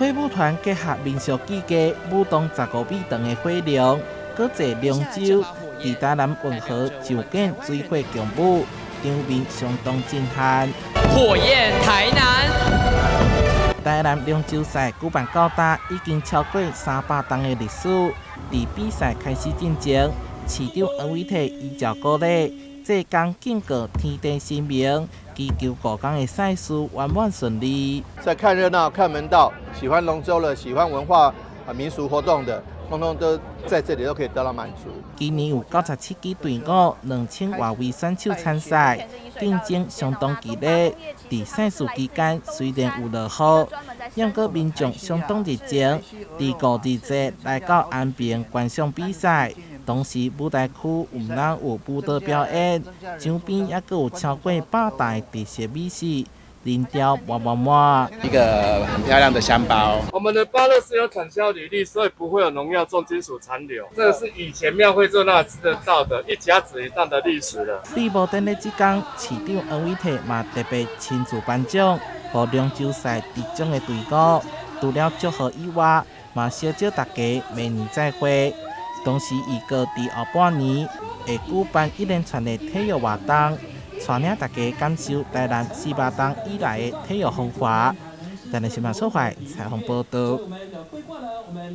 火舞團結合民俗技藝，舞動15米長的火龍，閣坐龍舟，佇台南運河上建水火共舞，場面相當震撼。火焰台南。台南龍舟賽舉辦到今已經超過300冬的歷史。佇比賽開始進前，市長黃偉哲依照古禮，祭工敬告天地神明，祈求5工的賽事圓滿順利。在看熱鬧、看門道，喜歡龍舟的、喜歡文化啊民俗活動的，通通都在這裡都可以得到滿足。今年有97支隊伍，2000外位選手參賽，競爭相當激烈。佇賽事期間雖然有落雨，毋過民眾相當熱情，佇五日節來到安平觀賞比賽。同時舞台區毋但有舞蹈表演，場邊猶閣有超過100台特色美食，人潮滿滿滿。一個很漂亮的香包。我們的芭樂是有產銷履歷，所以不會有農藥、重金屬殘留。這個是以前廟會做那吃得到的，一甲子以上的歷史了。閉幕典禮這工，市長黃偉哲嘛特別親自頒獎，予龍舟賽得獎的隊伍。除了祝賀以外，嘛相招大家明年再會。同時預告佇後半年會舉辦一連串的體育活動，帶領大家感受台南400冬以來的體育風華。台南新聞所採訪報道。